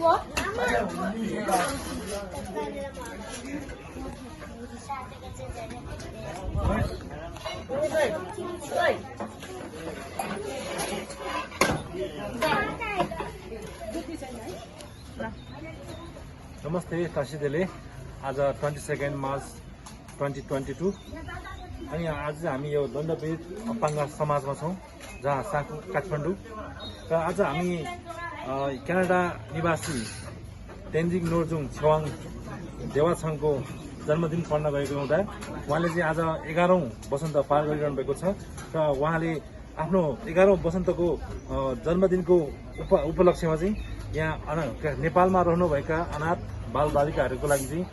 नमस्ते काशीदेले आज 22 मार्च 2022 अनि आज हामी यो दण्डपीडित अपाङ्ग समाजमा छौं जहाँ साकु काठमाडौँ र आज हामी क्यानाडा निवासी तेन्जिङ नोर्जोम छेवाङ देवाछाङको जन्मदिन पढ्न गएको हुँदा उहाँले चाहिँ आज 11औं वसन्त पार गरिरहनु भएको छ र उहाँले आफ्नो 11औं वसन्तको जन्मदिनको उपलक्ष्यमा चाहिँ यहाँ नेपालमा रहनुभएका अनाथ बालबालिकाहरूको लागि चाहिँ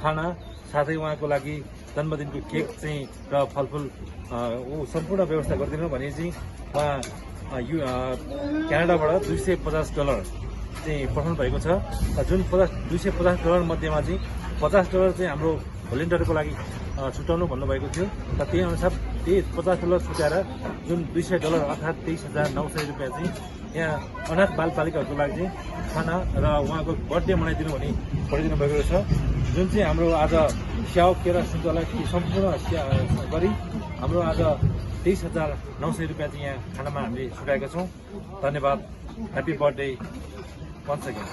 खाना साथै उहाँको लागि जन्मदिनको केक चाहिँ र फलफुल सम्पूर्ण व्यवस्था गरिदिनु भने चाहिँ उहाँ क्यानाडाबाट $250 चाहिँ पठाउनु भएको छ जुन $250 मध्येमा चाहिँ $50 चाहिँ हाम्रो भोलिन्टियरको लागि छुटाउनु भन्नुभएको थियो र त्यही अनुसार त्यही $50 छुट्याएर जुन $200 अर्थात् $23,900 चाहिँ यहाँ अनाथ बालबालिकाहरूको लागि चाहिँ खाना र उहाँको बर्थडे मनाइदिनु भनी पठाइदिनु भएको छ जुन चाहिँ हाम्रो आज स्याउ केरा सुन्तला सम्पूर्ण गरी हाम्रो आज $23,900 चाहिँ यहाँ खानामा हामीले छुटाएका छौँ। धन्यवाद। Happy birthday once again.